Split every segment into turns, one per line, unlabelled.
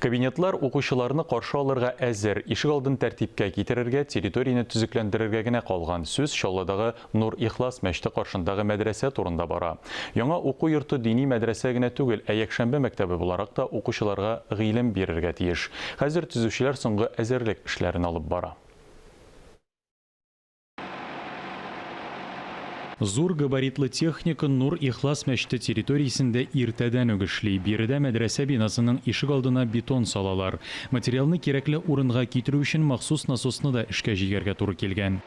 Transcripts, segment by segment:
Кабинетлар укучыларны каршы алырга әзер, ишегалдын тәртипкә китерергә, территорияне төзекләндерергә генә калган. Сүз Чаллыдагы Нур-Ихлас мәчете каршындагы мәдрәсә турында бара. Яңа уку йорты дини мәдрәсә генә түгел, ә якшәмбе мәктәбе буларак та укучыларга гыйлем бирергә тиеш. Хәзер төзүчеләр соңгы әзерлек эшләрен алып бара. Зур габаритлы техника Нур-Ихлас мәчете территориясендә иртәдән үк эшли. Биредә мәдрәсә бинасының ишек алдына бетон салалар. Материалны кирәкле урынга китерү өчен махсус насосны да эшкә җигәргә туры килгән.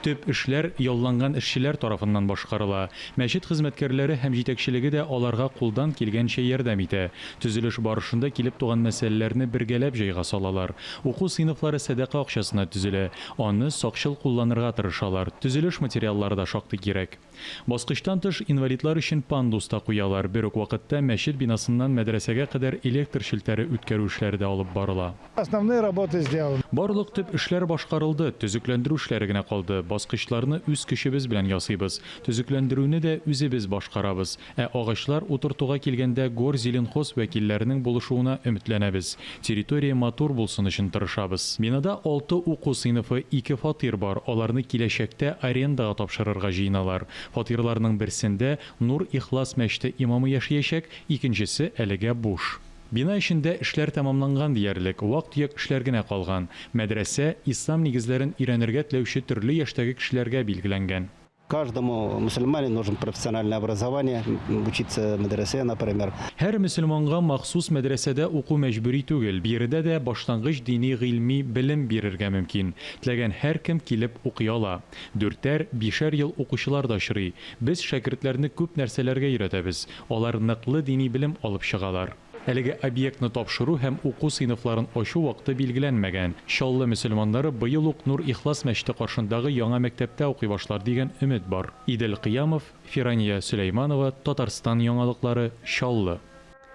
Төп эшләр ялланган эшчеләр тарафыннан башкарыла. Мәчет хезмәткәрләре һәм җитәкчелеге дә аларга кулдан килгәнчә ярдәм итә. Төзелеш барышында килеп туган мәсьәләләрне бергәләп җайга салалар. Уку сыйныфлары сәдака акчасына төзелә. Аны сакчыл кулланырга тырышалар. Төзелеш материаллары да шактый кирәк. Баскычтан тыш, инвалидлар өчен пандус та куялар. Бер үк вакытта мәчет бинасыннан мәдрәсәгә кадәр электр челтәре үткәрү эшләре дә алып барыла.
Основные работы сделаны.
Барлык төп эшләр башкарылды, төзекләндерү эшләре генә калды. Баскычларны үз көчебез белән ясыйбыз. Төзекләндерүне дә үзебез башкарабыз. Ә агачлар утыртуга килгәндә Горзеленхоз вәкилләренең булышуына өметләнәбез. Территория матур булсын өчен тырышабыз. Бинада алты уку сыйныфы, ике фатир бар, аларны киләчәктә арендага тапшырырга җыеналар. Фатирларның берсендә Нур-Ихлас мәчете имамы яшиячәк, икенчесе әлегә буш. Бина эчендә эшләр тәмамланган диярлек, вак-төяк эшләр генә калган. Мәдрәсә ислам нигезләрен өйрәнергә теләүче төрле яшьтәге кешеләргә билгеләнгән.
Каждому мусульманину нужен профессиональное образование, учиться в медресе, например.
Һәр мөселманга махсус мәдрәсәдә уку мәҗбүри түгел, биредә дә башлангыч дини гыйльми белем бирергә мөмкин. Теләгән һәркем килеп укый ала. Дүртәр, бишәр ел укучылар да очрый. Без шәкертләрне күп нәрсәләргә өйрәтәбез. Алар ныклы дини белем алып чыгалар. Әлеге объектны тапшыру һәм уку сыйныфларын ачу вакыты билгеләнмәгән. Чаллы мөселманнары быел ук Нур-Ихлас мәчете каршындагы яңа мәктәптә укый башлар дигән өмет бар. Идел Кыямов, Фирания Сөләйманова, Татарстан яңалыклары, Чаллы.